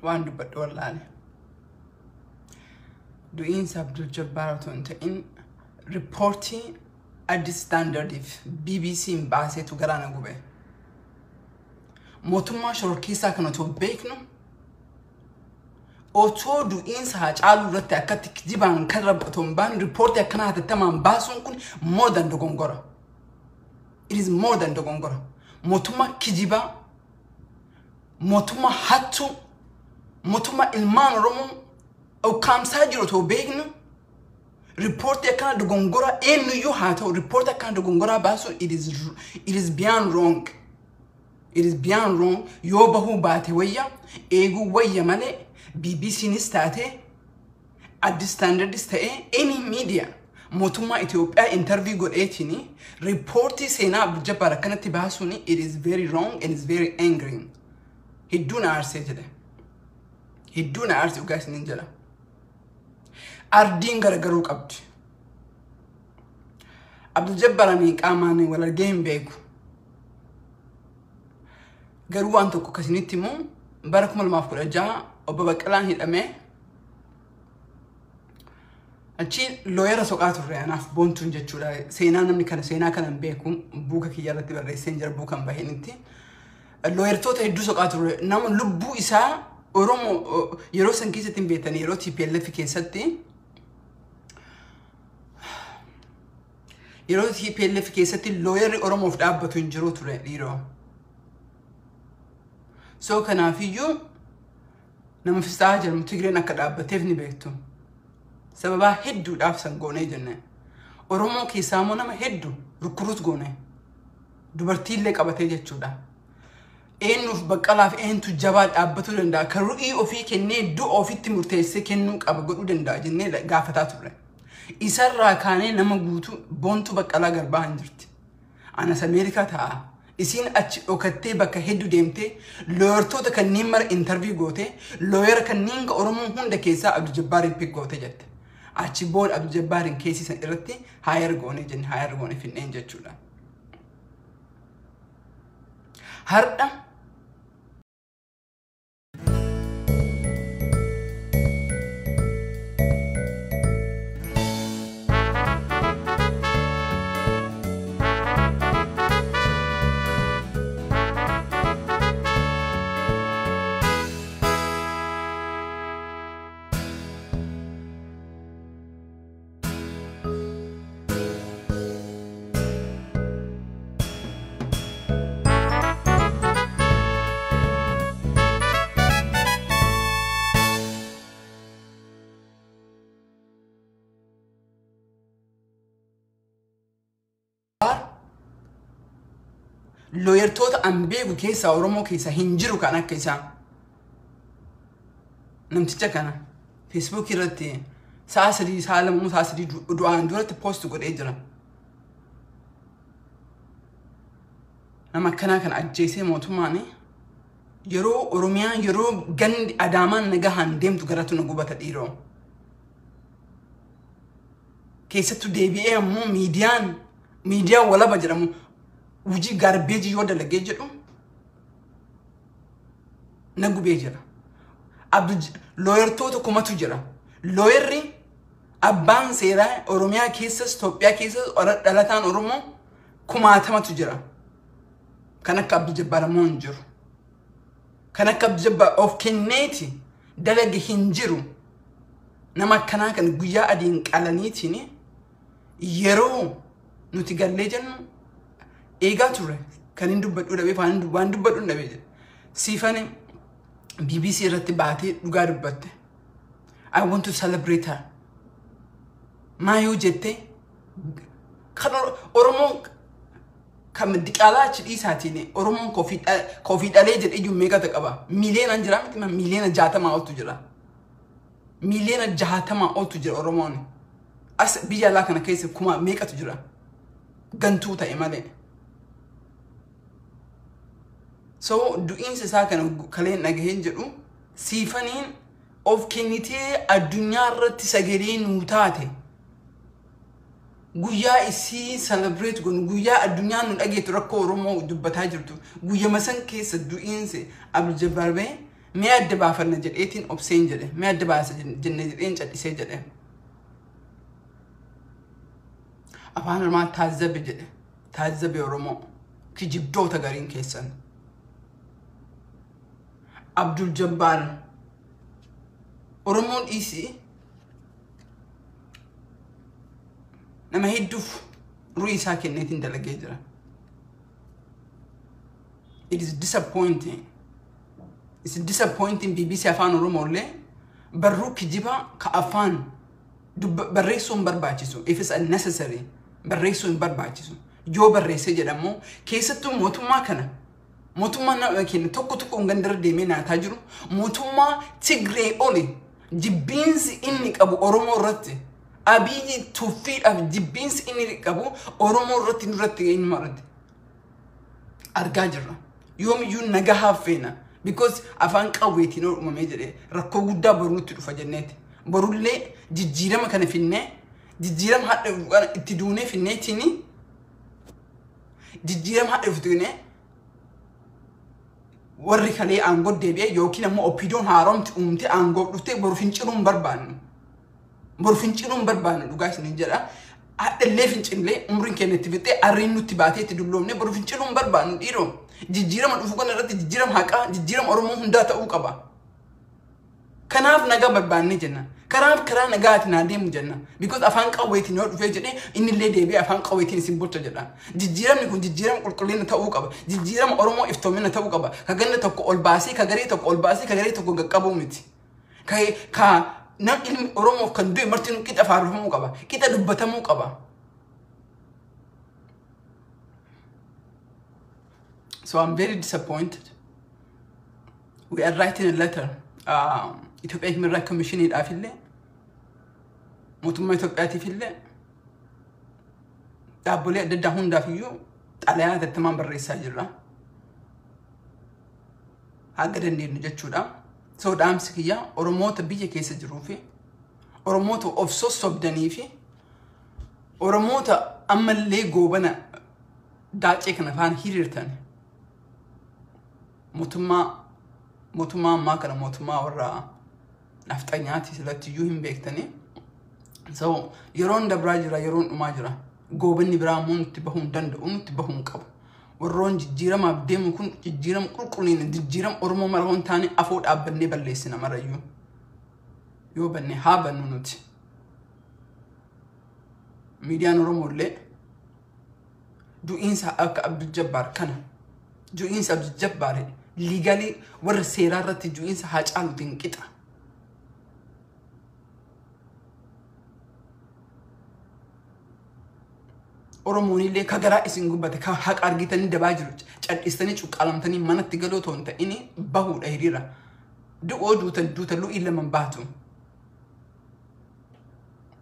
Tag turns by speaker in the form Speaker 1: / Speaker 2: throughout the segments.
Speaker 1: Waan dubbadhu wallaale. Du'iinsa Abdul Jabbaar otoo hin ta'in riippoortii Addis Standardiif BBC'n baaseetu garaa na gube. Mootummaa shororkeessaa kana otoo beeknu otoo du'iinsa Haacaaluu irratti akkatti kijibaan kan otoo hin baane riippoortii akkanaa hatattamaan baasuun kun more than dogongora. It is more than dogongora. Mootummaa kijibaa, mootummaa hattuu, mootummaa ilmaan Oromoo ukkaamsaa jiru otoo beeknu riippoortii akkana dogongoraa eenyuyyuu haa ta'u riippoortii akkana dogongoraa baasuun it is beyond wrong. It is beyond wrong. Yoo bahuu baate wayya, eeguu wayya malee BBCnis taate, Addis Standardis ta'ee, any media mootummaa Itoophiyaa interview godheetiin riippoortii seenaa Abdul Jabbaar akkanatti baasuun it is very wrong and is very angry. Hedduu na aarsee jedhe. Hedduu na aarsee, dhugaa isiniin jedha. Ardiin garagaruu qabdi. Abdul Jabbaar ani qaamaan wal argee hin beeku. Garuu waan tokko akkasinitti immoo bara 2016 obbo Baqqalaan hidhamee achi lawyer soqaa turre anaaf Boontuun jechuudha. Seenaa namni kana seenaa kana hin beeku, buuka kiyya irratti barreessee jira buukan bahinitti. Lawyertoota hedduu soqaa turre, nama lubbuu isaa Oromoo yeroo san keessatti hin beektanii, yeroo TPLF keessatti, yeroo TPLF keessatti lawyerri Oromoof dhaabbatu hin jiru ture dhiiroo. So kanaafiyyuu nama Fistaa jedhamu Tigreen akka dhaabbateef ni beektu. Sababaa hedduudhaaf san goonee jenne. Oromoo keessaa immoo nama hedduu recruit goone. Dubartiillee qabatee jechuudha. Eenyuuf Baqqalaaf eenyutu jabaa dhaabbatuu danda'a? Kan ru'ii ofii kennee du'a ofitti murteessee kennuu qaba godhuu danda'a jennee gaafataa turre. Isarraa kaanee nama guutuu Boontuu Baqqalaa Garbaa hin jirti. Anas Ameerikaa taa'a. Isiin achi dhokattee bakka hedduu deemtee lawyertoota kanneen mara interview gootee lawyer kanneen ka Oromoo hunda keessaa Abdul Jabbaariin pick goote jette. Achi booda Abdul Jabbaariin case san irratti hire goone jenne, hire goone finneen jechuudha. Har'a lawyertoota an beeku keessaa Oromoo keessa hin jiru kan akka isaa. Namticha kana Facebook irratti sa'a 3, sa'a 2, sa'a 3 du'aan duratti post godhee jira. Nama akkanaa kana ajjeesee mootummaan yeroo Oromiyaan, yeroo gandi Adaamaan nagahaan deemtu garatu na gubata dhiiroo. Keessattuu deebi'ee ammoo miidiyaan walaba jedhamu hojii garbage yoo dalagee jedhu na gubee jira. Lawyertoota kumatu jira. Lawyerri abbaan seeraa Oromiyaa keessas Itoophiyaa keessas dhalataan Oromoo kumaatamatu jira. Kan akka Abdul Jabbaar ammoo hin jiru. Kan akka Abdul Jabbaar of kenneeti dalage hin jiru. Nama akkanaa kan guyyaa adiin qalaniitiin yeroo nuti gallee jennu eegaa turre kan hin dubbadhu dhabee waan dubbadhu hin dhabee jedhe. Siifani BBC irratti baatee dhugaa dubbatte. I want to celebrate her. Maa yoo jette, kan Oromoon kan diqaalaa achi dhiisaatiin Oromoon koofii dhalee jedhe iyyuu meeqatu qaba? Miiliyoonaan jira miti, miiliyoona 60 oltu jira. Miiliyoona 60 oltu jira Oromoon. As biyya alaa kana keessa kuma meeqatu jira? Gantuu ta'e malee. So du'iinsa isaa kana kaleen dhagaheen jedhu, Siifaniin of kennitee addunyaa irratti sagalee nuu taate. Guyyaa isii celebrate goonu, guyyaa addunyaan nu dhageettu, rakkoo Oromoo dubbataa jirtu, guyyama san keessa du'iinsi Abdul Jabbaar ba'e. Mee adda baafanna jedheetiin obseen jedhe. Mee adda baasa jenne jedheen callisee jedhe. Afaan Oromoo taazzabe jedhe. Taazzabe Oromoo. Kijibdoota gariin keessan. Abdul Jabbaar. Oromoon dhiisii nama hedduuf ru'ii isaa kenneetiin dalagee jira. It is disappointing. It's disappointing. BBC Afaan Oromoo illee barruu kijibaa ka afaan barreessuu hin barbaachisu. If it's unnecessary, barreessuu hin barbaachisu. Yoo barreessee jedhamu, keessattuu mootummaa kana, mootummaa nama keenya tokko tokko gandarra deemee nyaataa jiru, mootummaa Tigree oli jibbiinsi inni qabu Oromoo irratti, Abiyyi tuffiidhaaf jibbiinsi inni qabu Oromoo irratti, nurratti, eenyummaa irratti argaa jirra. Yoomiyyuu nagahaaf feena. Because afaan qawweetiin uumamee jedhee rakkoo guddaa boru nutti dhufa jenneeti. Borullee jijjiirama kana finnee, jijjiirama hadha itti duunee finneetiin, jijjiirama hadha dhuftuunee, warri kalee aangoo deebi'ee yookiin ammoo OPDOn haaromti uumtee aangoo dhuftee boru finciluu hin barbaannu. Boru finciluu hin barbaannu, dhugaa isiniin jedha. Hadhallee fincillee umriin keenya itti fixee, arriin nutti baatee itti dulloomne, boru finciluu hin barbaannu, dhiiroo. Jijjiirama dhufu kana irratti jijjiirama haqaa, jijjiirama Oromoo hundaa ta'uu qaba. Kanaaf nagaa barbaanne jenna. Kanaaf karaa nagaatiin haa deemu jenna. Because afaan qawweetiin yoo dhufee jedhee, inni illee deebi'ee afaan qawweetiin isin bulcha jedha. Jijjiiramni kun jijjiirama qulqullina ta'uu qaba. Jijjiirama Oromoo iftoomina ta'uu qaba. Ka ganda tokko ol baasee, ka garee tokko ol baasee, ka garee tokko qaqqabuu miti. Ka nam ilmi Oromoof kan du'e martinuu qixa faarfamuu qaba. Qixa dubbatamuu qaba. So I'm very disappointed. We are writing a letter. Itoophiyaa Human Rights Commissioniidhaaf illee, mootummaa Itoophiyaatiif illee, dhaabbolee adda addaa hundaaf iyyuu xalayaa hatattamaan barreessaa jirra. Haga dandeenyu jechuudha. So dhaamsi kiyya Oromoota biyya keessa jiruu fi Oromoota of sossobdanii fi Oromoota ammallee Goobana Daacee kana faana hiriirtan, mootummaa ammaa kana, mootummaa warra nafxanyaati silatti iyyuu hin beektanii. So yeroon dabraa jira, yeroon dhumaa jira. Goobanni biraa immoo nutti bahuu hin danda'u, nutti bahuu hin qabu. Warroon jijjiiramaaf deemu kun jijjiirama qulqullina, jijjiirama Oromoo mara hin taane afoo dhaabbannee balleessina marayyuu. Yoo banne haa bannu nuti. Miidiyaan Oromoo illee du'iinsa akka Abdul Jabbaar kana, du'iinsa Abdul Jabbaar legally warra seeraa irratti du'iinsa haa caaluutiin qixa. Oromoon illee ka garaa isin gubbate, ka haqa argitanii dabaa jiru cal'istanii cuqqaalamtanii manatti galoo otoo hin ta'in bahuudha hiriira. Du'oo duutan duutan lu'ii lama baatu.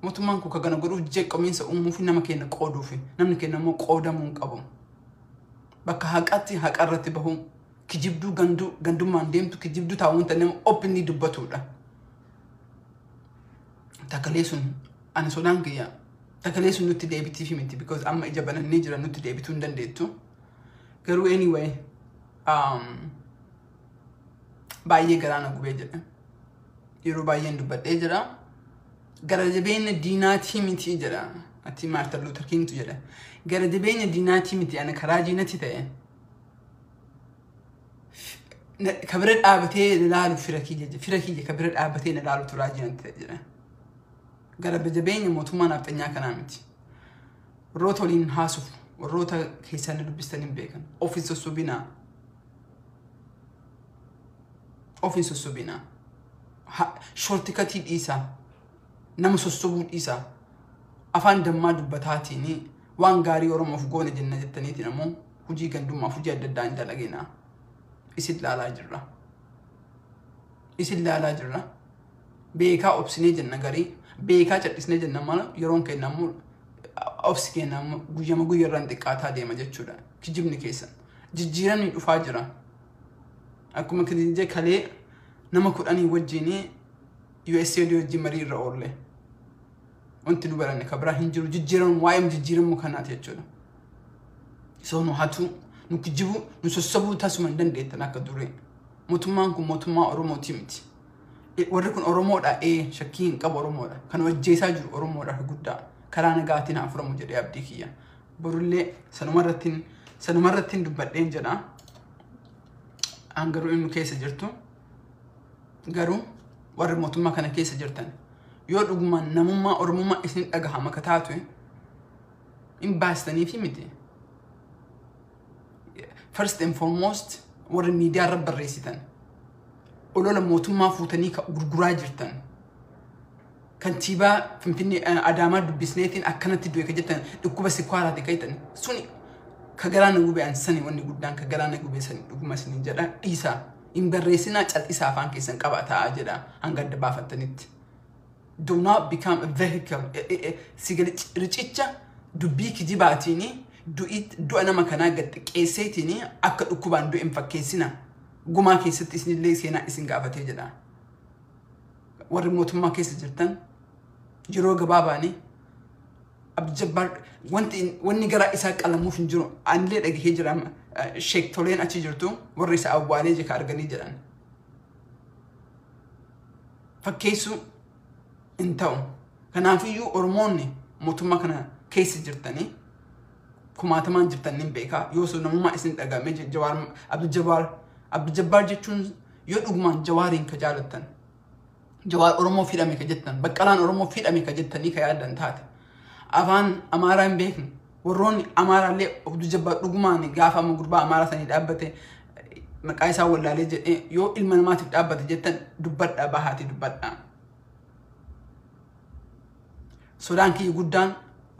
Speaker 1: Mootummaan kun ka kana godhuuf jeeqamiinsa uumuu fi nama keenya qooduuf, namni keenya immoo qoodamuu hin qabu. Bakka haqatti haqa irratti bahuu, kijibduu ganduu gandummaan deemtu, kijibduu taa'uun nama openly dubbatudha. Takalee sun ani sodaan kiyya takalee sun nutti deebitiif miti, because amma ija banannee jira, nutti deebituu hin dandeettu. Garuu anyway, baay'ee garaa na gubee jedhe. Yeroo baay'een dubbadhee jira. Gara jabeenya diinaatii miti jedha. Ati Maartin Luther Kingtu jedha. Gara jabeenya diinaatii miti, ana karaa diinatti ta'e. Ka bira dhaabatee na laalu fira kiyya ka bira dhaabbatee na laalu turaa diinatti ta'e jedha. Gara jabeenya mootummaa nafxanyaa kanaa miti. Warroota waliin haasuuf, warroota keessaan na dubbistan hin beekan. Of hin sossobinaa. Of hin sossobinaa. Shortcutii dhiisaa. Nama sossobuu dhiisaa. Afaan dammaa dubbataatiin waan gaarii Oromoof goone jenna jettaniitiin ammoo hojii gandummaaf hojii adda addaa hin dalaginaa. Isin laalaa jirra. Isin laalaa jirra. Beekaa obsinee jenna garii. Beekaa callisnee jenna mala yeroon keenya ammoo obsi keenya ammoo guyyama guyyarraan xiqqaataa deema jechuudha. Kijibni keessan. Jijjiiramni dhufaa jira. Akkuma kijijjee kalee nama 10 wajjin USAID wajjin marii irra oolle. Wanti nu baranne ka biraa hin jiru, jijjiiramu waa'ee jijjiiramuu kanaati jechuudha. So nu hatu, nu kijibu, nu sossobuu tasuma hin dandeettan akka durii. Mootummaan kun mootummaa Oromooti miti. Warri kun Oromoodha, ee, shakkii hin qabu, Oromoodha. Kan hojjeesaa jiru Oromoodha guddaa. Karaa nagaatiin haa furamu jedhee abdii kiyya. Borullee sanumarrattiin dubbadheen jedha. An garuu inni keessa jirtu, garuu warri mootummaa kana keessa jirtan, yoo dhugumaan namummaa Oromummaa isin dhagahama ka taatu, hin baastaniifi miti. First and foremost, warri miidiyaa irra barreessitan, olola mootummaa fuutanii gurguraa jirtan, kantiibaa Finfinnee Adaamaa dubbisneetiin akkanatti du'e ka jettan, dhukkuba sikwaaraati ka jettan suni ka galaana gubee an sani. Wanni guddaan ka galaana gubee sani. Dhuguma isiniin jedha, dhiisaa, hin barreessinaa, cal'isaa, afaan keessan qaba taa'aa jedha hanga adda baafattanitti. Do not become a vehicle. Sigali riqicha dubbii kijibaatiin du'a nama kanaa gad xiqqeesseetiin akka dhukkubaan du'e hin fakkeessina. Gumaa keessatti isinillee seenaa isin gaafatee jedha. Warri mootummaa keessa jirtan, yeroo gabaabaanii Abdijabbaar wanti wanni garaa isaa qalamuuf hin jiru. Anillee dhagahee jira, sheektoleen achi jirtu warri isa awwaalee jika arganii jedhan. Fakkeessuu hin ta'u. Kanaafiyyuu Oromoonni mootummaa kana keessa jirtanii kumaatamaan jirtan ni beekaa. Yoo sun namummaa isin dhagahame, Jawaar, Abdijabbaar, Abdijabbaar jechuun, yoo dhugumaan Jawaariin ka jaalattan, Jawaar Oromoo fidhame ka jettan, Baqqalaan Oromoo fidhame ka jettanii ka yaaddan taate, afaan Amaaraa hin beekne, warroonni Amaaraallee Abdijabbaar dhugumaan gaafa amma gurbaa Amaaraa sanii dhaabbate maqaa isaa wallaalee jedhee, yoo ilma namaatiif dhaabbate jettan, dubbadhaa, bahaatii dubbadhaa. Sodaan kiyya guddaan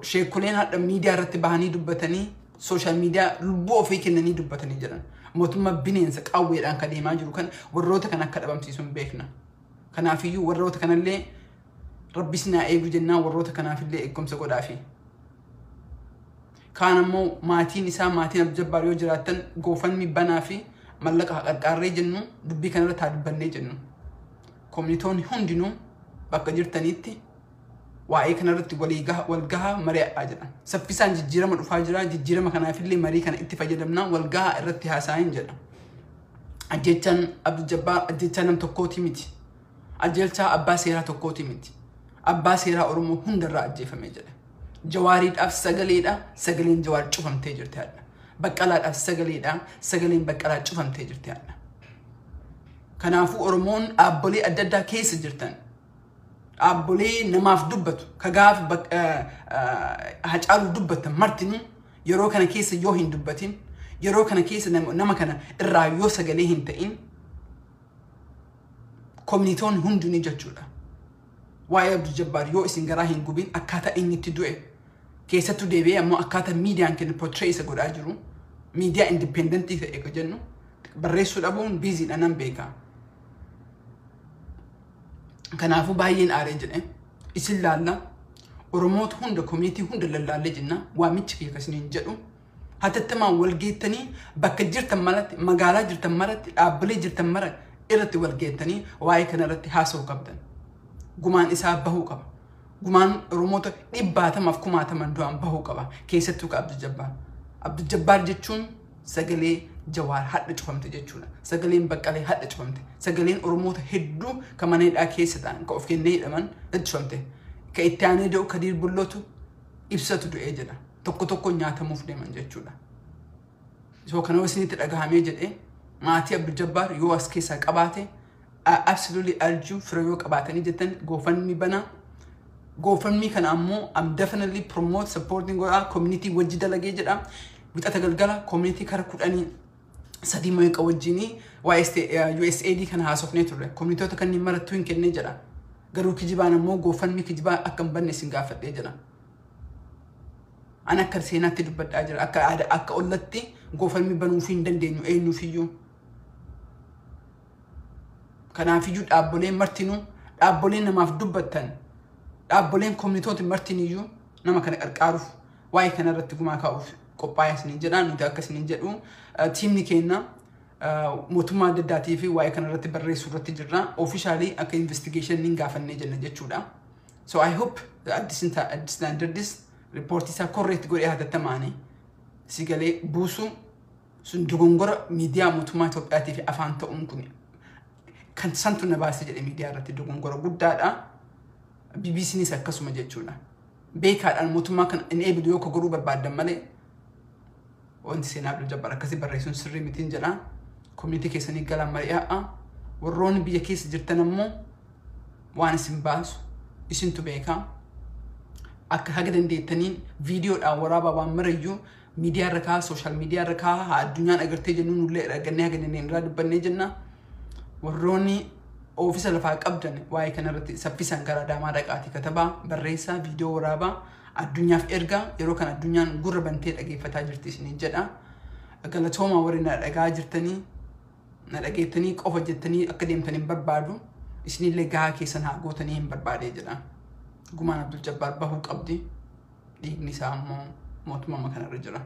Speaker 1: sheekoleen hadha miidiyaa irratti bahanii dubbatanii, social media lubbuu ofii kennanii dubbatanii jiran. Mootummaa bineensa qawweedhaan kan deemaa jiru kan warroota kan akka dhabamsiisu hin beekna. Kanaafiyyuu warroota kanallee rabbis naa eegu jennaan, warroota kanaafillee eegumsa godhaafi. Kaan ammoo maatiin isaa, maatiin Abjabbaar yoo jiraattan, GoFundMe banaa fi mallaqa qarqaarree jennu, dubbii kanarratti haa dubbannee jennu. Koominiitoonni hundinuu bakka jirtanitti waa'ee kanarratti wal gahaa, mari'adhaa jedha. Saffisaan jijjiirama dhufaa jira. Jijjiirama kanaafillee marii kana itti fayyadamnaa, wal gahaa, irratti haasa'in jedha. Ajjechaan Abdul ajjechaa nam tokkooti miti. Ajjechaa abbaa seeraa tokkooti miti. Abbaa seeraa Oromoo hundarraa ajjeefame jedha. Jawaariidhaaf sagaleedha. Sagaleen Jawaar cufamtee jirti hadha. Baqqalaadhaaf sagaleedha. Sagaleen Baqqalaa cufamtee jirti hadha. Kanaafuu Oromoon dhaabbolee adda addaa keessa jirtan, dhaabbolee namaaf dubbatu, ka gaafa Hacaaluu dubbatan martinuu, yeroo kana keessa yoo hin dubbatin, yeroo kana keessa nama kana irraa yoo sagalee hin ta'in, koominiitoonni hundinuu jechuudha. Waa'ee Abdul Jabbaar yoo isin garaa hin gubin, akkaataa inni itti du'e keessattuu deebi'ee ammoo akkaataa miidiyaan kennu portray isa godhaa jiru, miidiyaa independent ta'e ka jennu barreessuu dhabuun biiziidha nan beeka. Kanaafuu baay'een aaree jedhe isin laalla. Oromoota hunda, community hunda lallaallee jenna. Waamichi kiyya akkasiniin jedhu, hatattamaan wal geettanii bakka jirtan maratti, magaalaa jirtan maratti, dhaabbilee jirtan mara irratti wal geettanii waa'ee kana irratti haasa'uu qabdan. Gumaan isaa bahuu qaba. Gumaan Oromoota dhibbaatamaaf kumaataman du'an bahuu qaba. Keessattuu ka Abdul Jabbaar. Abdul Jabbaar jechuun sagalee Jawaar hadha cufamte jechuudha. Sagaleen Baqqalee hadha cufamte. Sagaleen Oromoota hedduu kan mana hidhaa keessa ta'an, kan of kennee hidhaman cufamte. Ka itti aanee da'u Kadiir Bullootu ibsatu du'ee jedha. Tokko tokko nyaatamuuf deeman jechuudha. So kana isinitti dhagahamee jedhee, maatii Abdul Jabbaar yoo as keessaa qabaate, absolutely arjuu fira yoo qabaatanii jettan, GoFundMe banaa. GoFundMe kana ammoo I'm definitely promote, supporting godhaa, community wajji dalagee jedha. Wixata galgala community kara 13 meeqa wajjinii waa'ee USAID kana haasofnee turre. Communitoota kanneen marattuu hin kennee jedha. Garuu kijibaan ammoo GoFundMe kijibaa akka hin banne isin gaafadhee jedha. Ani akka seenaatti dubbadhaa jira. Akka aadaa, akka ollatti GoFundMe banuufii hin dandeenyu eenyuufiyyuu. Kanaafiyyuu dhaabboleen martinuu, dhaabboleen namaaf dubbattan, dhaabboleen koominiitooti martiniyyuu nama kana qarqaaruuf, waa'ee kana irratti gumaa kaa'uuf qophaa'ee isiniin jedha. Nuti akka isiniin jedhu, tiimni keenya mootummaa adda addaatii fi waa'ee kana irratti barreessuu irratti jirra. Officially akka investigation ni gaafannee jenna jechuudha. So I hope Addis Standardis riippoortii isaa correct godhee hatattamaanii si galee buusuu. Sun dogongora miidiyaa mootummaa Itoophiyaatii fi afaan ta'uun kun kan santu na baase jedhe miidiyaa irratti dogongora guddaadha. BBCnis akkasuma jechuudha. Beekaadhaan mootummaa kana hin eebilu yoo ka godhuu barbaaddan malee wanti seenaa Abdul Jabbaar akkasii barreessuun sirrii mitiin jedha. Community keessanii galaan mari'aa. Warroonni biyya keessa jirtan ammoo waan isin baasu isintu beekaa. Akka haga dandeettaniin viidiyoodhaan waraabaa waan marayyuu miidiyaa irra kaa'aa, social media irra kaa'aa, haa addunyaan agartee jennu, nullee argannee haga dandeenye irraa dubbannee jenna. Warroonni oofisa lafaa qabdan waa'ee kanarratti saffisaan gara Adaamaa dhaqaatii katabaa, barreessaa, viidiyoo waraabaa, addunyaaf ergaa. Yeroo kana addunyaan gurra bantee dhageeffataa jirti isiniin jedha. Galatoomaa. Warri na dhagaa jirtanii, na dhageettanii qofa jettanii akka deemtan hin barbaadu. Isinillee gahaa keessan haa gootanii hin barbaadee jedha. Gumaan Abdul Jabbaar bahuu qabdi. Dhiigni isaa ammoo mootummaa kanarra jira.